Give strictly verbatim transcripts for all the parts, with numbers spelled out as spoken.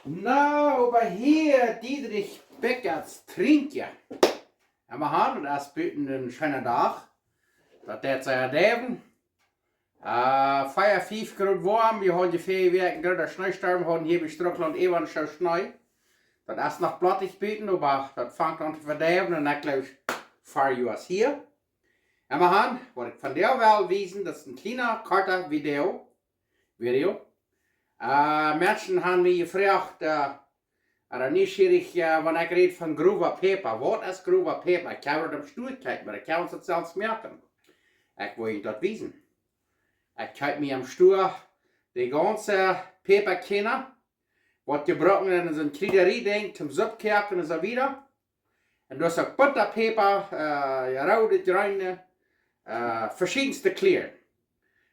Na, oba hia, Diedrich Beckerts Trinkje. Emma han, daut es buten een scheena Dach. Daut deit sea deiwen. Äh, vea, fief Grod woam. Wie hauden de vea Wäakj een grooten Schneestorm, hauden hia bie Struckland äwent soo Schnee. Daut es noch blottich buten, oba daut fangt aun to vedeiwen un ekj jleew, fea Joa es hia. Emma han, waut ekj vondoag well wiesen, daut es een kjliena, korta Video. Video. Äh, Menschen han mie jefroacht, äh, ooda nieschierich, äh, wan ekj räd von growa Päpa. Waut es growa Päpa? Ekj hab daut em Stua jekjikjt, oba ekj kaun daut selfst moaken. Ekj well junt daut wiesen. Ekj kjeep mie em Stua de gaunze Päpakäna, waut jebrukt en soon Kjriedariedinkj, toom Supp koaken un soo wieda. Un doa es uk bunta Päpa, äh, roode, jreene, äh, veschiedenste Kjlieren.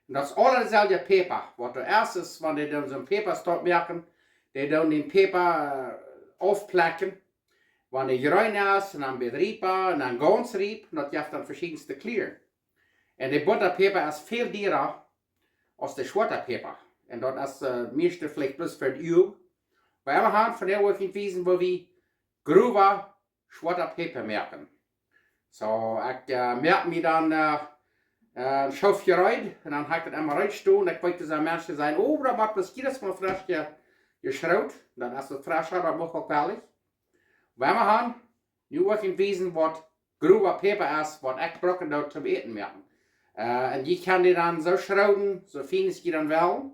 Un daut es aula deeselwje Päpa. Waut doa es, es, wan dee dan soon Päpastot moaken, dee dan dän Päpa, äh, aufplekjen. Wan dee jreen es, un dan bät riepa, un dan gaunz riep, un daut jeft dan veschiedenste Kjlieren. Un de bunta Päpa es väl diera aus de schwoata Päpa. Un daut es, äh, mieeschte veleicht bloos fa daut Uag. Oba emma han, vondoag well ekj junt wiesen, woo wie growa schwoata Päpa moaken. Soo, ekj, äh, moak mie dan, äh, äh, een Schoof reed un dan hab ekj daut emma reed stonen. Ekj weet, doa sent Menschen, dee sajen: "Oh, daut mott bloos jiedet Mol fresch je-, jeschroot." Daut es daut frescha, daut mucht uk wellich. Oba emma han, nu well ekj junt wiesen, waut growa Päpa es, waut ekj brucken doo toom Äten moaken. Äh, un jie kjennen dee dan soo schrooden, soo fien aus jie dan wellen.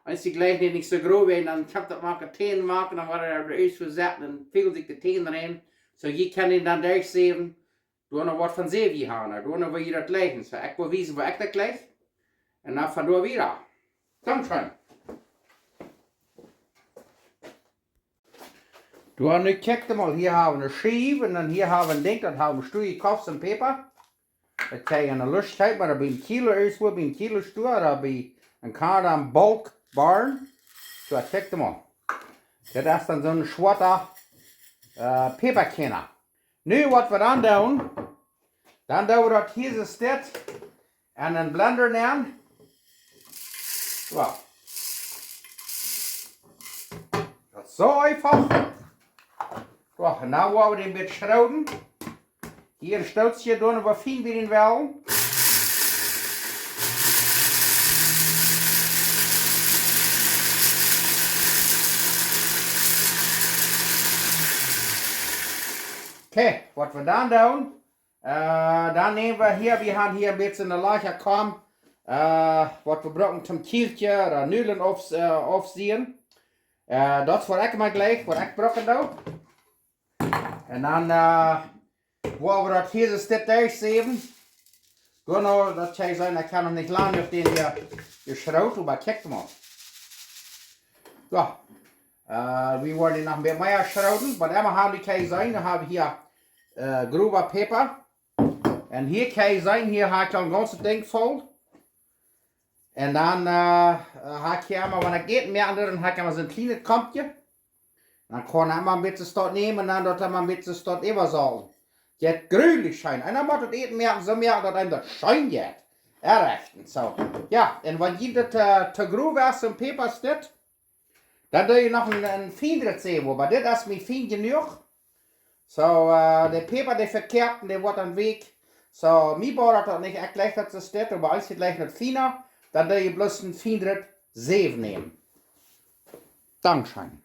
Wan dee jlikj nich soo grow sent, dan kjemt daut mau de Täne moaken, dan woat daut ieescht soo sett un fält sikj de Täne rein. Soo, jie kjennen dee dan derchsäwen, doano waut von Säw jie han, doano woo jie daut jleichen. Soo, ekj well wiesen, woo ekj daut jleich. Un dan von doa wieda. Dankscheen. Doa, nu kjikjt mol, hia hab wie eene Schiew un dan hia hab wie een Dinkj, daut hab wie em Stua jekoft, soon Päpa. Daut kjenn jie aun de Lust kjeepen, oba biem Kilo es, woo biem Kilo Stua, oba bie een Kanada em Bulk Barn. Soo, kjikjt mol. Daut es dan soon schwoata, äh, Päpakäna. Nu, waut wie dan doonen, dan doo wie daut hia soo steit en een Blender nenn. Soo. Daut es soo eefach. Soo, un dan woa wie dän een bät schrooden. Hia een Stootje doonen, woo fien wie dän wellen. Okay, waut wie dan doonen, äh, dan näm wie hia, wie han hia een bät eene lajcha Kom, äh, waut wie brucken toom Kjielkje ooda Nudlen auf-, äh, aufsieen. Äh, daut es waut ekj mau jlikj, waut ekj brucken doo. Un dan, äh, woa wie daut hia soo steit derchsäwen. Doano, daut kjenn jie seenen, ekj hab noch nich lang opp dän hia jeschroot, oba kjikjt mol. Soo. Äh, wie woaren dän noch een bät mea schrooden, oba emma han wie, kjenn jie seenen, dan hab wie hia, äh, growa Päpa. Un hia kjenn jie seenen, hia hab ekj aul een gaunzet Dinkj voll. Un dan, äh, hab ekj hia emma, wan ekj Äten moaken doo, dan hab ekj emma soon kjlienet Kompje. Dan kaun eena emma een bät Stot nämen un dan daut emma een bät Stot äwasolten. Jeit grulich scheen. Un dan mott daut Äten moaken, soo moaken, daut eenem daut scheen jeit. Errechten, soo. Jo, un wan jie daut, äh, too grow es, soon Päpa es dit, dan doo jie noch een, een fiendret Säw, oba dit es mie fien jenuach. Soo, äh, de Päpa, dee vekjäat, dee woat dan weakj. Soo, mie bodat daut nich, ekj jlikj daut soo steit, oba aus jie jlikjen daut fiena, dan doo jie bloos een fiendret Säw nämen. Dankscheen.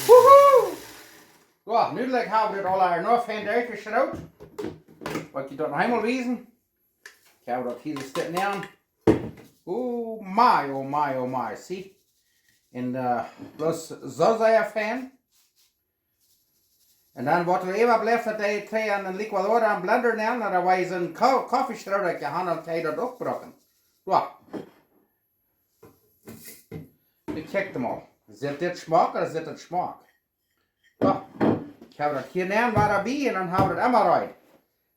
Wuhu! Soo, nu jlikj hab wie dit aula noch fein derchjeschroot. Woa ekj daut noch eemol wiesen. Ekj hab daut hia soo steit nenn. Oh my, oh my, oh my, see? Un, äh, bloos soo sea fein. Un dan waut doa äwablift, daut dee twee aun een licuadora, een Blender nenn, un dan woa jie soon Ko-, Koffiestroodekj han, dan kjenn jie daut uk brucken. Soo. Nu kjikjt mol. Sitt dit schmock ooda sitt dit schmock? Soo. Ekj hab daut hia nenn, wada bie, un dan hab wie daut emma reed.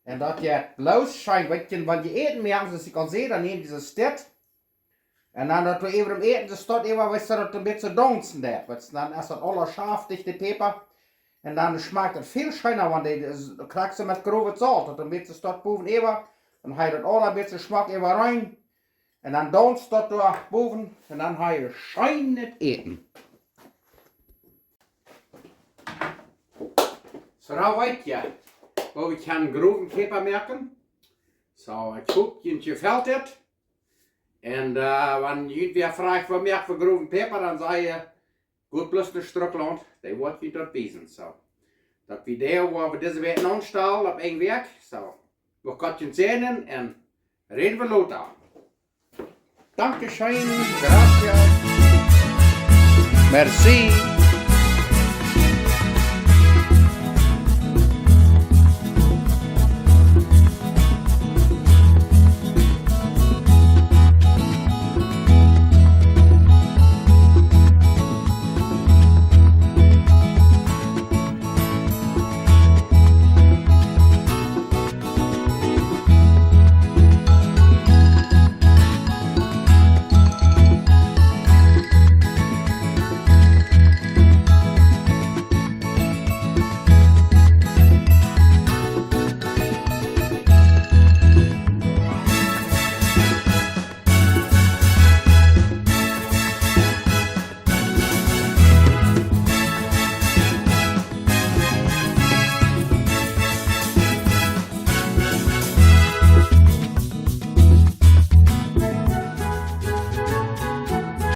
Un daut jeit bloos scheen, weetst, wan jie Äten moaken, soo aus ekj aul säd, dan nämt jie dise Stit. Un dan daut wie äwa däm Äten, daut steit äwa, weetst, daut een bät daunzen deit, weetst, dan es daut aula schaftich, de Päpa. Un dan schmakjt daut väl scheena, wan dee, krakjt soo met growet Solt, daut een bät daut bowen äwa, dan hab jie daut aula een bät schmock äwareen. Un dan daunst daut doa bowen un dan hab jie scheenet Äten. Soo, dan weet jie, woo wie kjennen growen Päpa moaken. Soo, ekj hop, junt jefelt dit. Un wan junt wäa frajcht, waut moak wie growen Päpa, dan saj jie, goot bloos no Strucklaunt, dee woat junt daut wiesen. Soo, daut wie dee, woo wie dise Wäakj aunstalen opp eene Wäakj. Soo, mucht Gott junt säajnen un räd wie lota. Dankeschön, gracias, merci.